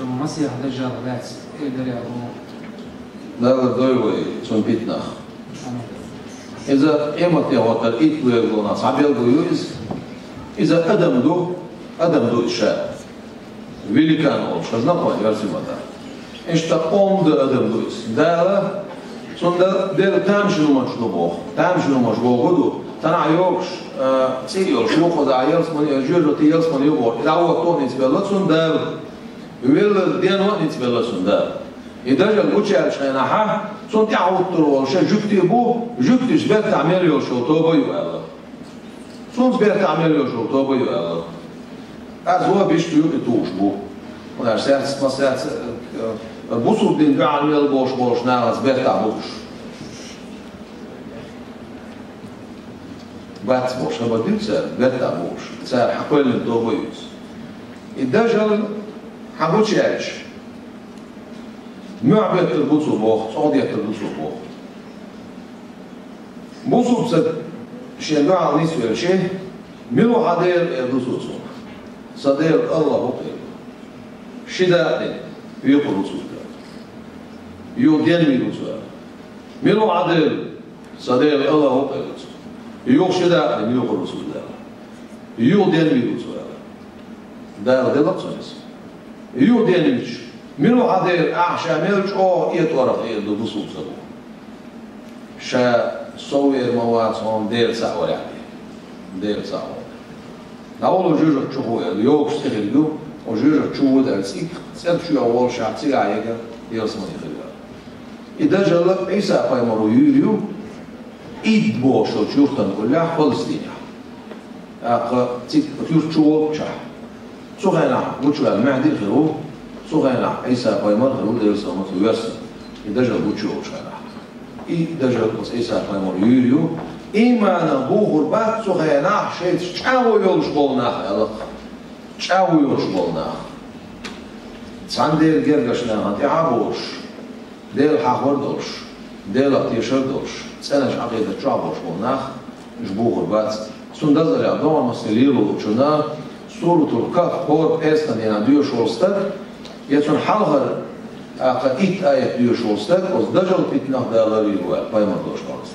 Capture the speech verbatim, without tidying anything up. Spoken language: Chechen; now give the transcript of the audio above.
Масех Даджал вац, эльдаря гӀо. Дала дойла вай цун питанах. Амин. Иза къематдийнахь хӀоттар итт лоьргонах цхьа белгало ю иза. Иза адам ду, адам ду иза ша. Великан олуш, хазна кхо ярсимата. Иштта къоман адам ду иза. Дала цунна дерг тамашийна хӀуманаш ду боху. Тамашийна хӀуманаш боху ду. Танахь йогуш, а, цӀий йолуш, юхаза ялсамани, жоьжахати ялсамани ю боху. Иза а вотто ницкъ белла цунна Дала. Велларг ден ван ницкъ белла цунна Дала. И Даджал гучуяьллачу хенахьа, цунна тӀаьхьа хӀуттур волуш жуьгти бу, жуьгтича бертахь мел йолуш йолу тоба ю аьлла. Цунца бертахь мел йолуш йолу тоба ю аьлла. Аз вон бишту юкъа тухуш бу. ХӀунда аьлча саьрца, ма саьрца, э, э, бусург дин дуьхьал мел болуш болуш нахаца бертахь бу уьш. Бац бохуш, хӀара бан дуьйцу цара, бертахь бу уьш. Цара хьан кхоьллина тоба ю иза. И Даджал хьан гучуяьлча, муьхь беттар бу цо боху, цӀогӀа деттар бу цо боху. Бусург ца шен дуьхьал нисвелча, мила ву хьан Дела, эр ду цо цунах. Сан Дела АллахӀ ву, эр ду. Ши дакъа дина, векхар ву цо аьлла. Юха денвийр ву цо аьлла. Мила ву хьан Дела? Сан Дела АллахӀ ву, эр ду цо. Юха ши дакъа дина, векхар ву цо аьлла. Юха денвийр ву цо аьлла. Дала делла цунна иза. Юха денвича, мила ву хьан Дела, ахь ша мел чӀогӀа этӀорах, эр ду бусург ца бу. Ша сов вер ма вац хьуна Дела цхьаъ варехь. Дела цхьаъ варехь. ДӀавала жоьжахати чу, хӀу аьлла, йогуш цӀе хир ю, оцу жоьжахати чу ву аьлла, цӀиг, цӀерг чу йогӀу волуш ахь цигахь яга, ялсамани хир ю. И Даджал Ӏийса-пайхамаро юьйр ю, Ид бохуш йолчу юьртана уллехь Палестинехь. ТӀаккха цига юьрта чу волчохь. Цу хенахь гучуваьлла Маьхди хир ву, цу хенахь Ӏийса-пайхамар хир ву, Делан салам хуьлда цунна, и Даджал гучуйолчу хенахь. И Даджал оцу Ӏийса-пайхамаро юьйр ю, ийманах бухур бац цу хенахь шайца чӀагӀо йолуш болу нах аьлла-кх. ЧӀагӀо йолуш болу нах. Цхьана Делан гергарчу нахана тӀаьхьа а бохуш, Дела хьахор долуш, Делах тешар долуш, цӀеначу Ӏакъидат чохь болуш болу нах, уьш бухур бац. Цундела догӀмасте лелочунна Суратул Кахф хӀора пӀераскан дийнахь доьшуш волу стаг, я цунна хьалхара, тӀаккха итт аят доьшуш волу стаг, оцу Даджал питанах Дала ларвийр ву аьлла, пайхамар долуш хьовса.